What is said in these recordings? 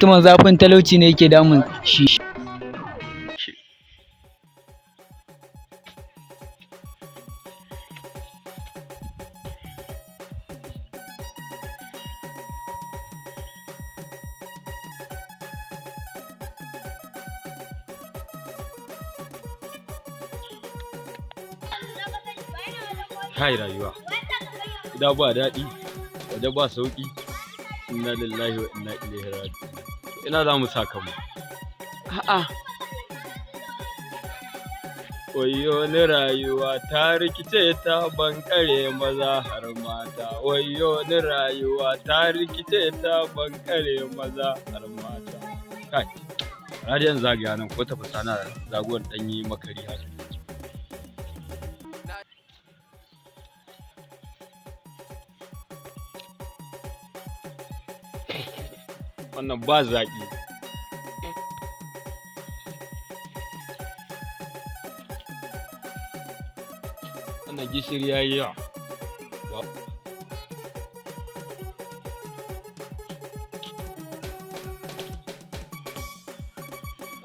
Mutumin zafin talauci ne yake damun shi. Kai rayuwa gida ba daɗi, waje ba sauƙi. Inna lillahi wa inna ilaihi raji'un. Ina za mu sa kanmu? A'a, wayyo ni rayuwa ta rikice ta bankare maza har mata. Wayyo ni rayuwa ta rikice ta bankare maza har mata. Kai, radiyon zagaya nan ko tafasa na zaguwar ɗanyi makari haka. Wannan ba zaƙi. Wannan gishiri ya yi yawa.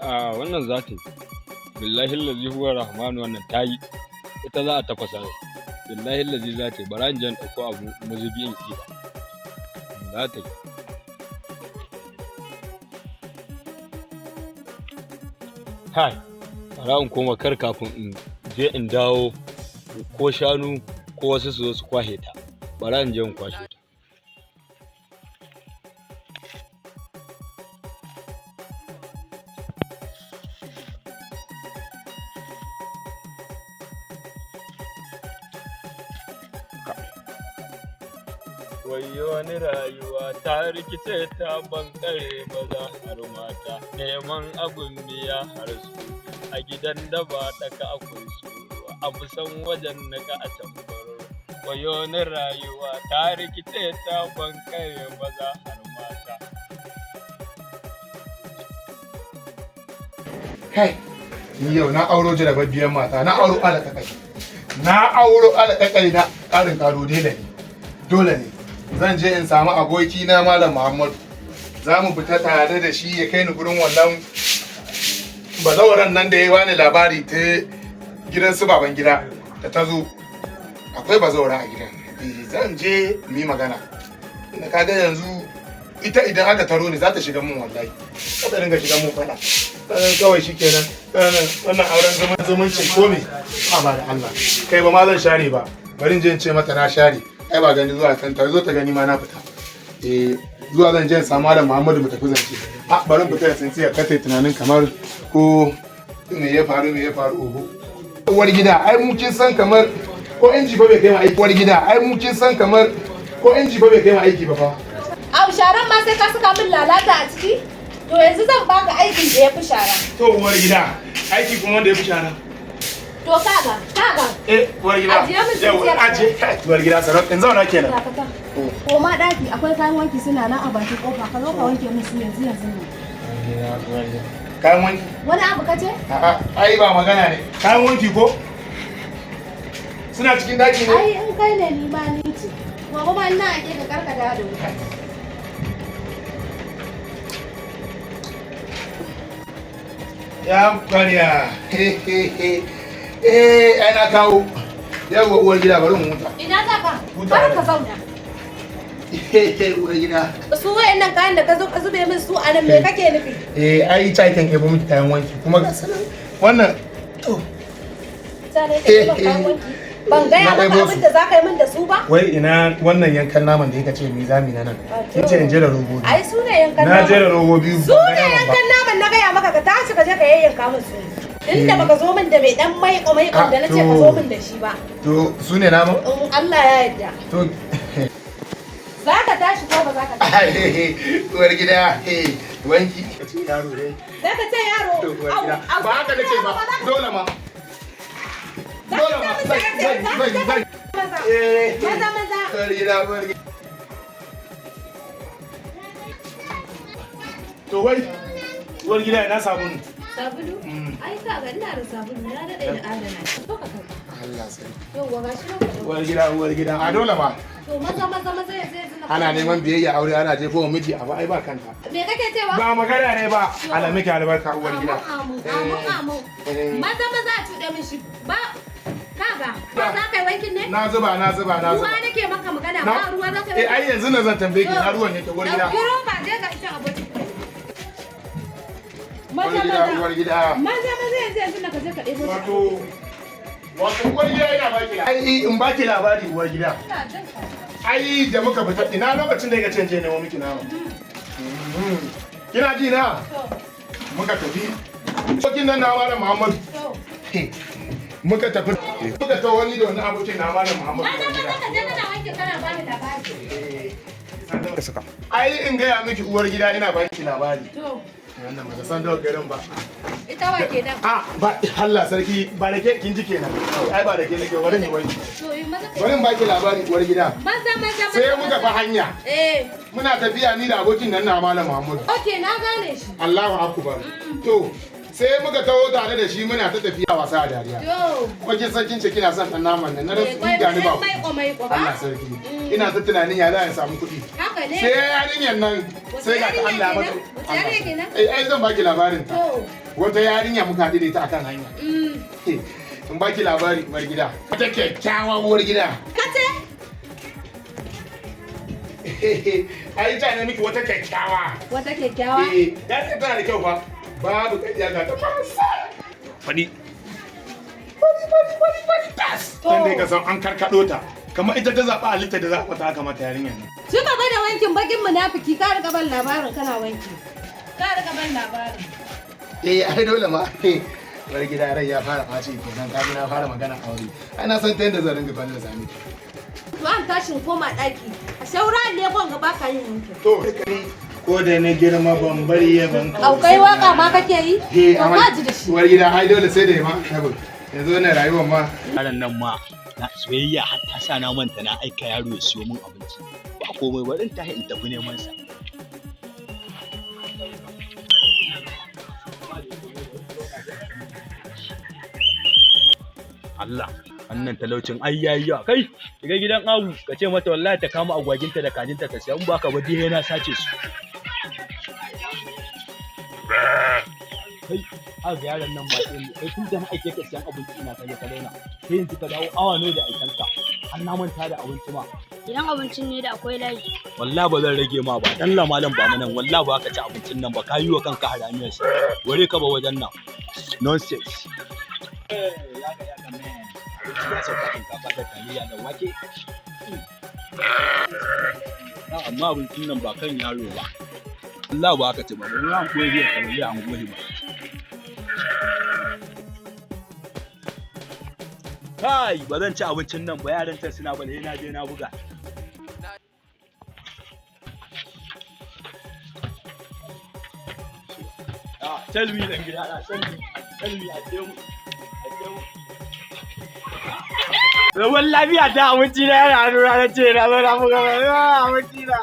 A wannan za ta yi. Billahi lazi huwa rahmanu, wannan ta yi. Ita za a tafasa yau. Billahi lazi za ta yi. Bara in je in ɗauko abu mazubi in ɗiba. Za ta yi. Kai, bara in koma kar kafin in je in dawo ko shanu ko wasu su zo su kwashe ta. Bara in je in kwashe ta. Wayyo ni rayuwa ta rikice ta bankare maza har mata, neman abin miya har su a gidan da ba ɗaka akwai su a busan wajen naka a can baro. Wayyo ni rayuwa ta rikice ta bankare maza har mata. Kai, ni yau na auro jarababbiyar mata, na auro alaƙaƙai. Na auro alaƙaƙai, na ƙarin karo dole ne. Dole ne. Zan je in samu aboki na Malam Muhammadu. Za mu fita tare da shi ya kai ni gurin wannan bazawaran nan da ya bani labari ta gidan su baban gida da ta zo. Akwai bazawara a gidan. Eh, zan je mu yi magana. Ina kaga yanzu ita idan aka taro ni za ta shiga mun wallahi. Za ta dinga shiga mun faɗa. Sannan kawai shi kenan wannan auren zaman zumuncin ko me a ba da Allah kai ba ma zan share ba, bari in je in ce mata na share. Ai ba gani zuwa kan ta zo ta gani ma na fita. Eh, zuwa zan je in samu Malam Muhammadu mu tafi zance. A bari in fita da tsintsiya kar ta yi tunanin kamar ko me ya faru, me ya faru, oho. Uwar gida, ai mu kin san kamar ko inji fa bai kai mu aiki. Uwar gida, ai mu kin san kamar ko inji fa bai kai mu aiki ba fa. Au, sharan ma sai ka saka min lalata a ciki? To yanzu zan baka aikin da ya fi shara. To uwar gida, aiki kuma wanda ya fi shara? To kaga, kaga. Eh, uwar gida. Ajiye min Yau, tsintsiyar. ajiye. Kai, uwar gida, sarau in zauna kenan. Dakata. Koma ɗaki, akwai kayan wanki suna nan a bakin kofa, ka zo ka wanke min su yanzu yanzu ne. Kayan wanki? Wani abu ka ce? A'a, ai ba magana ne. Kayan wanki ko? Suna cikin daki ne? Ai in kai ne ni ma ni ce. Gobe ma ina ake ka karkata da wuta. Ya kwariya. Eh, ai na kawo. Yawwa uwar gida, bari mu huta. Ina za ka? Huta Kar ne. ka zauna. Uwar gida. Su wayannan kayan da ka zo ka zube min su a nan, me kake nufi? Eh, ai caken ebo miki kayan wanki kuma ga sanan. Wannan to Ta ne ka yi min kayan wanki. Ban gaya Na maka ɗebo su. abin da za ka yi min da su ba? Wai ina wannan yankan naman da yake ce mi zami na nan. Kin ce in jera robobi. Ai su ne yankan Na naman. jera robobi. Su ne yankan naman na gaya maka ka tashi ka je ka yayyanka min su. Inda baka zo min da mai dan maiƙo maiƙon da na ce ka zo min da shi ba. To su ne naman? In Allah ya yarda. To Za ka tashi ko ba za ka tashi? Uwar gida, wanki. Ka ce yaro dai. Za ka ce yaro. To uwar Au, gida. au, Ba haka nace ba. Dole ma. Za Dole ka ma. ce Zan min zan za ka zan ce zan. maza. Eh. Maza maza. Uwar gida, uwar gida. To wai uwar gida, ina sabulu? Sabulu? Ai ka ga ina da sabulu na daɗe da adana shi. Zo ka karɓa. Allah sarki. Yauwa ga shi nan ka ɗauka. Uwar gida, uwar gida, a dole ma. To maza maza maza yanzu yanzu na. Ana neman biyayya aure ana jefo wa miji abu ai ba kanta. Me kake cewa? Ba magana ne ba. Allah miki albarka uwar gida. Amin amin amin Eh. amin. Maza maza a cuɗe min shi. Ba kaga ba za ka yi wankin ne? Na zuba, na zuba, na zuba. Ruwa nake maka magana ba ruwa za ka yi Eh, ai yanzu na zan tambaye ki na ruwan yake uwar gida. Ɗauki roba je ka ita abokin. Uwar Maza gida, maza. uwar gida. Maza maza yanzu yanzu na ka je ka ɗebo shi. Wato uwar gida ina baki ai in baki labari uwar gida. Ina jin ka. Ai da muka fita ina lokacin da yake canje nemo miki nama. Kina ji na? To, Muka tafi. Abokin nan na Malam Muhammadu. to. Muka tafi. Muka ta wani da wani abokin na Malam Muhammadu. Maza maza ka je kana wanke kana bani labari. Ai in gaya miki uwar gida ina baki labari. To, Wannan ba ta san daga garin ba. ita wa kenan? A ba Allah sarki ba da ke kin ji kenan. Ai ba da ke nake bari ni wai. To, yi maza ka Bari in baki labari uwar gida. Maza maza maza. Sai muka fa hanya. Eh, Muna tafiya ni da abokin nan na Malam Muhammadu. okay na gane shi. Allahu akbar. To sai muka taho tare da shi muna ta tafiya wasa a dariya. To, Kuma kin san kin ce kina son dan naman nan na eh, rasa kwai ni ba. mai mai ko ba? Allah sarki. Ina ta tunanin ya za a samu kuɗi. Haka ne. Sai yarinyar nan sai ga ta Allah mata. Wata yarinya kenan? Eh ai zan baki labarin ta. To, Wata yarinya muka haɗu da ita akan hanya. In baki labari uwar gida. Wata kyakkyawa uwar gida. kace? Ai ta ne miki wata kyakkyawa. Wata kyakkyawa. Eh, ya ce tana da kyau fa. Babu ƙarya ga ta fasa. Faɗi. Fari fari fari fari tas. To. Dan dai ka san an karkaɗo ta. Kamar ita ta zaɓa halitta da zaɓa ta haka mata yarinyar nan. Ci gaba da wankin bakin munafiki ka riga ban labarin kana wanki. Ka riga ban labarin. Eh, ai dole ma. Uwar gida rai ya fara ɓaci kenan ka na fara magana aure. Ai na san ta yadda zan ringa fallasa miki. To an tashin koma ɗaki. A shaura ne gon ga baka yin wankin. To, ko da na girma ban bari ya ban Au kai waka ma kake yi? Eh, To amma ka ji da shi. uwar gida ai dole sai da ma shago. Yanzu wannan rayuwar ma Yaron nan ma na soyayya har ta sa na manta na aika yaro ya siyo min abinci. Ba komai bari in tashi in tafi neman sa. Allah wannan talaucin ai yayi yawa kai shiga gidan awu ka ce mata wallahi ta kama agwaginta da kajinta ta siya in baka ba dai na sace su kai aka ga yaron nan ba sai mu kai tun da na aike ka siyan abinci ina ka je ka daina sai yanzu ka dawo awa nawa da aikan ka har na manta da abinci ma Idan abincin ne da akwai layi. wallahi ba zan rage ma ba dan la malam ba mu nan wallahi ba ka ci abincin nan ba ka yi wa kanka haramiyar sa ware ka ba wajen nan nonsense eh ya ga ya ga man ya sauka shinkafa da taliya da wake. Ah, amma abincin nan ba kan yaro ba wallahi ba ka ci ba ba an koyi biya kamar an goyi ba. Kai, ba zan ci abincin nan ba yaran can suna bale na je na buga. Ah, tell me dan gida na, tell me, tell me a ce mu, a ce mu. Zaman lafiya ta abinci na yana hannu na ce na zo na buga ba, abinci na.